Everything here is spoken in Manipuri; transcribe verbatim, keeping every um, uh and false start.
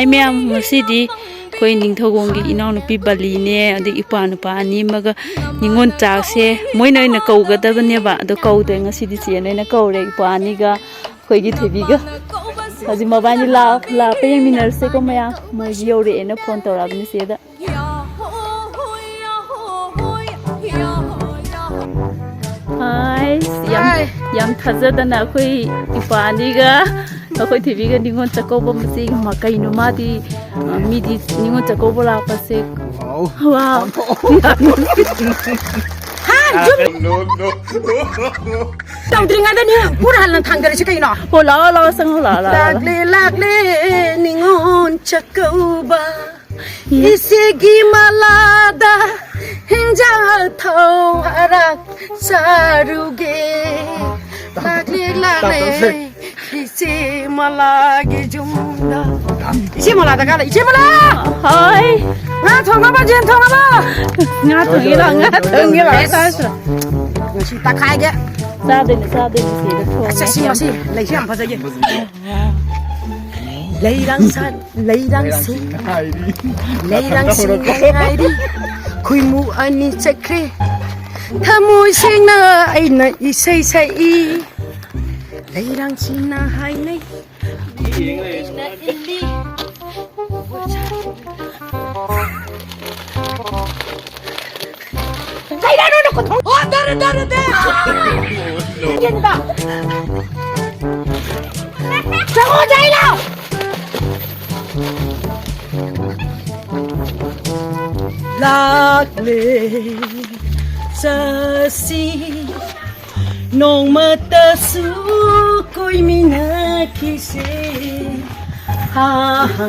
ꯃꯌꯥꯝ, ꯉꯁꯤꯗꯤ ꯑꯩꯈꯣꯏ ꯅꯤꯡꯊꯧꯒꯣꯡꯒꯤ ꯏꯅꯥꯎꯅꯨꯄꯤ ꯕꯂꯤꯅꯦ, ꯑꯗꯩ ꯏꯄ꯭ꯋꯥ ꯅꯨꯄꯥ ꯑꯅꯤ ꯑꯃꯒ ꯅꯤꯉꯣꯜ ꯆꯥꯛꯁꯦ ꯃꯣꯏꯅ ꯑꯣꯏꯅ ꯀꯧꯒꯗꯕꯅꯦꯕ, ꯑꯗꯣ ꯀꯧꯗ꯭ꯔꯦ꯫ ꯉꯁꯤꯗꯤ ꯆꯦꯅ ꯑꯣꯏꯅ ꯀꯧꯔꯦ, ꯏꯄ꯭ꯋꯥ ꯑꯅꯤꯒ ꯑꯩꯈꯣꯏꯒꯤ ꯊꯣꯏꯕꯤꯒ꯫ ꯍꯧꯖꯤꯛ ꯃꯕꯥꯅꯤ ꯂꯥꯛ-, ꯂꯥꯛꯄ ꯌꯦꯡꯃꯤꯟꯅꯔꯁꯦꯀꯣ ꯃꯌꯥꯝ꯫ ꯃꯣꯏꯁꯤ ꯌꯧꯔꯛꯑꯦꯅ ꯐꯣꯟ ꯇꯧꯔꯛꯑꯕꯅꯤ ꯆꯦꯗ꯫ ꯍꯥꯏ, ꯌꯥꯝ, ꯍꯥꯏ꯫ ꯌꯥꯝ ꯊꯥꯖꯗꯅ ꯑꯩꯈꯣꯏ ꯏꯄꯥ ꯑꯅꯤꯒ ꯑꯩꯈꯣꯏ ꯊꯣꯏꯕꯤꯒ ꯅꯤꯉꯣꯜ ꯆꯥꯛꯀꯧꯕ ꯃꯆꯦꯒꯤ ꯃ-, ꯀꯩꯅꯣ ꯃꯥꯗꯤ, ꯑ, ꯃꯤꯗꯤ ꯅꯤꯉꯣꯜ ꯆꯥꯛꯀꯧꯕ ꯂꯥꯛꯄꯁꯦ꯫ ꯋꯥꯎ꯫ ꯋꯥꯎ꯫ ꯍꯥ, ꯖꯨꯝ꯫ No, no, no, no. ꯇꯧꯗ꯭ꯔꯤꯉꯩꯗꯅꯤ ꯄꯨꯔꯥ ꯍꯥꯟꯅ ꯊꯥꯡꯗꯔꯁꯤ ꯀꯩꯅꯣ? ꯍꯣ, ꯂꯥꯛꯑꯣ, ꯂꯥꯛꯑꯣ, ꯆꯪꯉꯣ, ꯂꯥꯛꯑꯣ, ꯂꯥꯛꯑꯣ, ꯂꯥꯛꯑꯣ꯫ ꯂꯥꯛꯂꯦ, ꯂꯥꯛꯂꯦ, ꯅꯤꯉꯣꯜ ꯆꯥꯛꯀꯧꯕ꯫ ꯏꯆꯦꯒꯤ ꯃꯂꯥꯗ ꯍꯤꯟꯖꯥꯡ ꯊꯧ ꯍꯔꯥꯛ ꯆꯥꯔꯨꯒꯦ꯫ ꯂꯥꯛꯂꯦ, ꯂꯥꯛꯂꯦ, ꯏꯆꯦ ꯃꯂꯥꯒꯤ ꯌꯨꯝꯗ꯫ ꯏꯆꯦ ꯃꯂꯥꯗ ꯀꯥ ꯂꯩ, ꯏꯆꯦ ꯃꯂꯥ! ꯍꯣꯏ꯫ ꯉꯥ ꯊꯣꯡꯅꯕ, ꯌꯦꯟ ꯊꯣꯡꯅꯕ! ꯉꯥ ꯊꯣꯡꯒꯦ ꯂꯥꯛꯑꯣ, ꯉꯥ ꯊꯣꯡꯒꯦ ꯂꯥꯛꯑꯣ, ꯆꯥꯁꯤꯔꯣ? ꯉꯁꯤ ꯇꯛꯈꯥꯏꯒꯦ꯫ ꯆꯥꯗꯣꯏꯅꯦ, ꯆꯥꯗꯣꯏꯅꯦ, ꯁꯤꯗ ꯊꯣꯡꯉꯦ꯫ ꯑꯁ, ꯁꯤ ꯃꯁꯤ ꯂꯩꯁꯤ ꯌꯥꯝ ꯐꯖꯩꯌꯦ꯫ ꯂꯩꯔꯥꯡ ꯁꯥꯠ, ꯂꯩꯔꯥꯡ ꯁꯤꯡ, ꯂꯩꯔꯥꯡ ꯁꯤꯡ ꯉꯥꯏꯔꯤ꯫ ꯈꯨꯏꯃꯨ ꯑꯅꯤ ꯆꯠꯈ꯭ꯔꯦ꯫ ꯊꯃꯣꯏ ꯁꯦꯡꯅ ꯑꯩꯅ ꯏꯁꯩ ꯁꯛꯏ꯫ ꯂꯩꯔꯥꯡꯁꯤꯡꯅ ꯍꯥꯏꯅꯩ꯫ ꯑꯩꯅ ꯏꯜꯂꯤ꯫ ꯀꯩꯅꯣ ꯅꯪꯅ ꯀꯣꯊꯣꯛ-, ꯑꯣ, ꯗꯔ, ꯗꯔ, ꯗꯔ꯫ ꯌꯦꯡꯕ꯫ ꯆꯪꯉꯣ, ꯖꯥꯏ ꯂꯥꯎ꯫ ꯂꯥꯛꯂꯦ ꯆꯠꯁꯤ ꯅꯣꯡꯃꯇꯁꯨ ꯀꯣꯏꯃꯤꯟꯅꯈꯤꯁꯦ꯫ ꯍꯥ, ꯍꯥ꯫